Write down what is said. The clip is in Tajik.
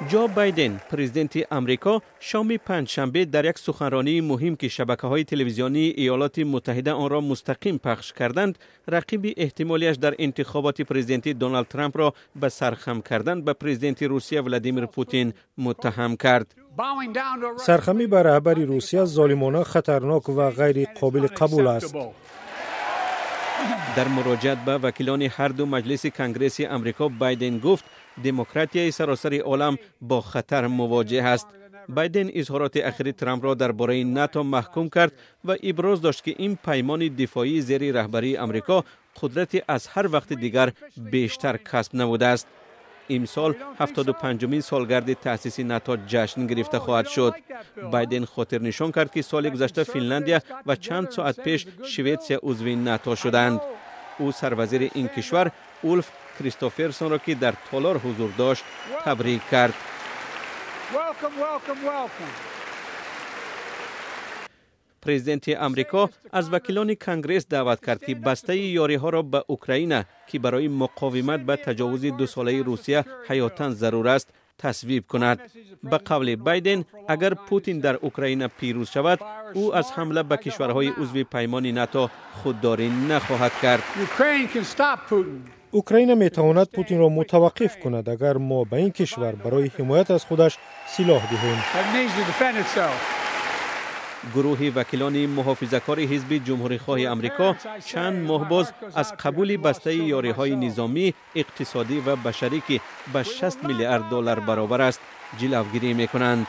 Ҷо Байден, президенти Амрико, шоми панҷшанбе дар як суханронии муҳим, ки шабакаҳои телевизионии Иёлоти Муттаҳида онро мустақим пахш карданд, рақиби эҳтимолиаш дар интихоботи президентӣ Доналд Трампро ба сархам кардан ба президенти Русия Владимир Путин муттаҳам кард. Сархамӣ ба раҳбари Русия золимона, хатарнок ва ғайриқобили қабул аст. Дар муроҷиат ба вакилони ҳар ду маҷлиси Конгресси Амрико Байден гуфт, демократияи саросари олам бо хатар мувоҷеҳ аст. Байден изҳороти ахири Трампро дар бораи НАТО маҳкум кард ва иброз дошт, ки ин паймони дифоии зери раҳбарии Амрико қудрати аз ҳар вақти дигар бештар касб намудааст. Имсол 75-умин солгарди таъсиси НАТО ҷашн гирифта хоҳад шуд. Байден хотирнишон кард, ки соли гузашта Финляндия ва чанд соат пеш Шветсия узви НАТО шуданд. Ӯ сарвазири ин кишвар Улф Кристоферсонро, ки дар толор ҳузур дошт, табрик кард. Президенти Амрико аз вакилони Конгресс даъват кард, ки бастаи ёриҳоро ба Украина, ки барои муқовимат ба таҷовузи дусолаи Русия ҳаётан зарур аст, тасвиб кунад. Ба қавли Байден, агар Путин дар Украина пирӯз шавад, ӯ аз ҳамла ба кишварҳои узви паймони НАТО худдорӣ нахоҳад кард. Украина метавонад Путинро мутаваққиф кунад, агар мо ба ин кишвар барои ҳимоят аз худаш силоҳ диҳем. Гурӯҳи вакилони муҳофизакори ҳизби ҷумҳурихоҳи Амрико чанд моҳ боз аз қабули бастаи ёриҳои низомӣ, иқтисодӣ ва башарӣ, ки ба 60 миллиард доллар баробар аст, ҷилавгирӣ мекунанд.